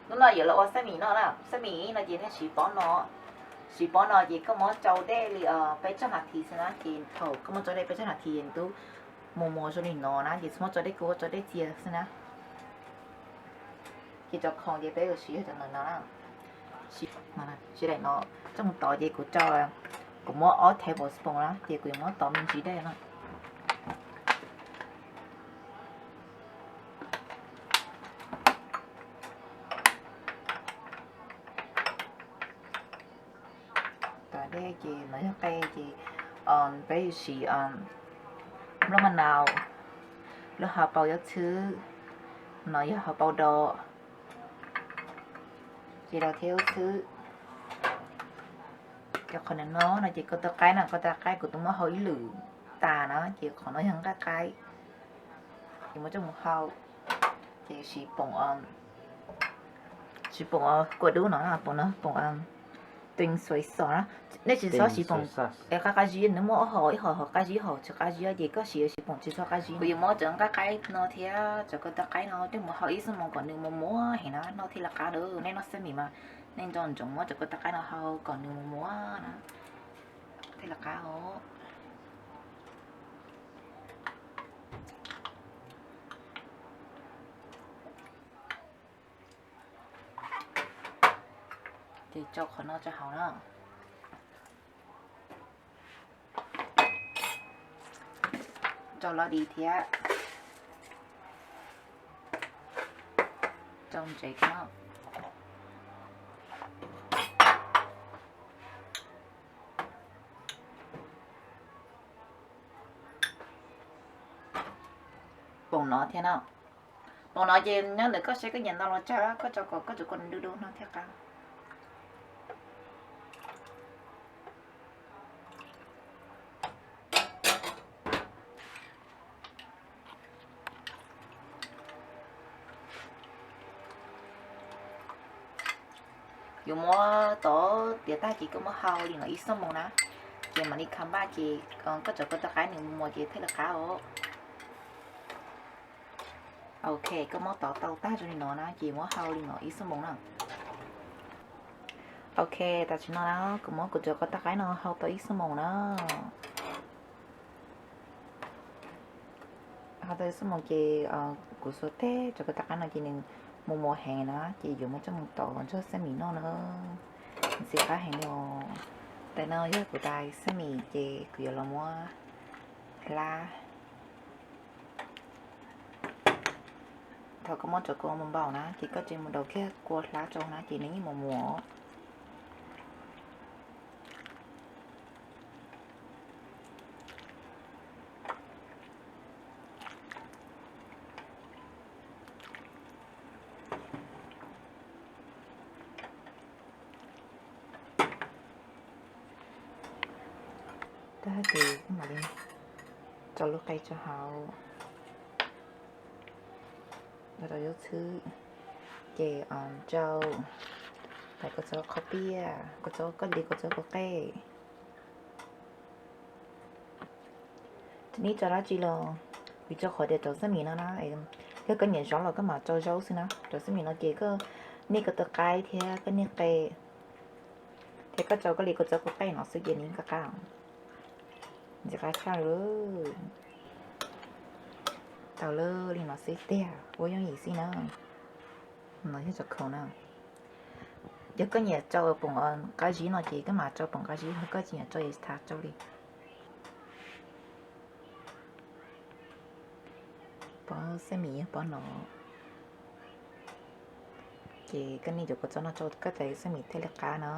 Hnub no yuav los ua xab mis no na, xab mis no ces nej siv pob no, siv pob no ces koj muab tsau dej li peb tsag nas this xwb na, ces thaum koj muab tsau dej peb tsag nas this es nws twb mus muas zoo li no na, ces tsis muab tsau dej kub, tsau dej txias xwb na. Ces cov khoom ces peb yuav siv yog cov ntawm no na. Siv daim no coj mus tov ces kuv tsau, kuv muab ob tablespoon na, ces kuv yuav muab tov me ntsis dej no. Tov dej ces no yog qe ces peb yuav siv nplooj ma nau, lub hauv paus yob txhwb, no yog hauv paus do, ces rau thiab yob txhwb. Ces qhov ntawm no no ces koj tau qaib na, koj tau qaib kuv twb muab hau ib lwm tas na, ces qhov no yog nqaij qaib, ces muab coj mus hau. Ces siv poom, siv poom kua dub no, poom no poom twng xuav xos na. Nej tsis txhob siv poom qab qab zib, nws muaj ob hom, ib hom hom qab zib, hom tsis qab zib, ces koj siv siv poom tsis txhob qab zib. Kuv yuav muab cov nqaij qaib no thiab cov kua tau qaib no coj mus hau ib xuab moos kom nws muas muas heev na, no thiaj li qab lawm. Nej noj xab mis mas nej nco ntsoov muab cov kua tau qaib no hau kom nws muas muas na, thiaj li qab os. Ces tsau qhov no rau hauv na. Tsau loj di thiab. Tsau ntsev no. Poom no thiab no. Poom no ces nyob ntawm koj seb koj nyiam ntau los tsawg, koj tsau kom koj tsau kom nws du du no thiaj qab. Yuav muab tov tiav tag ces koj muab hau li no ib xuab moos na, ces mam li come back ces koj tsau kua tau qaib nws muas ces thiaj li qab os. Ok, koj muab tov tau tag zoo li no na ces muab hau li no ib xuab moos na. Ok, tam sim no na kuv muab kuv cov kua tau qaib no hau tau ib xuab moos na. Hau tau ib xuab moos ces kuv xuas teg cov kua tau qaib no ces nws mus muas heev na ces yuav muab coj mus tov nrog xab mis noj na. Ntxim qab heev li os. Tais no yog kuv tais xab mis ces kuv yuav los muab hlab. Thaum koj muab cov kua mus npaum na ces koj tsis mus daus kiag kua hlab rau na ces nws yeej mus muas. Tag ces koj mam li tso lub qe rau hauv, rau yob txhwb, ces tsau, tais kua txob qhov piaj, kua txob koj li kua txob kua qej. Tsis neb tso dab tsi los, vim rau qhov tias cov xab mis no na, yog koj nyiam zaub los koj mam tso zaub xwb na. Cov xab mis no ces koj niaj kua tau qaib thiab koj niaj qe, thiab koj tso koj li kua txob kua qej no xwb ces nws yeej qab qab. Ntxim qab tshaj lawm. Tau lawm, li no xwb tiag, ua yooj yim xwb na. No yog cov khoom na. Yog koj nyiam rau poom qab zib no ces koj mam rau poom qab zib, ho koj tsis nyiam rau ces tsis tas rau li. Pob xab mis yog pob no. Ces koj niaj cov kua txob no rau koj tais xab mis thiaj li qab no.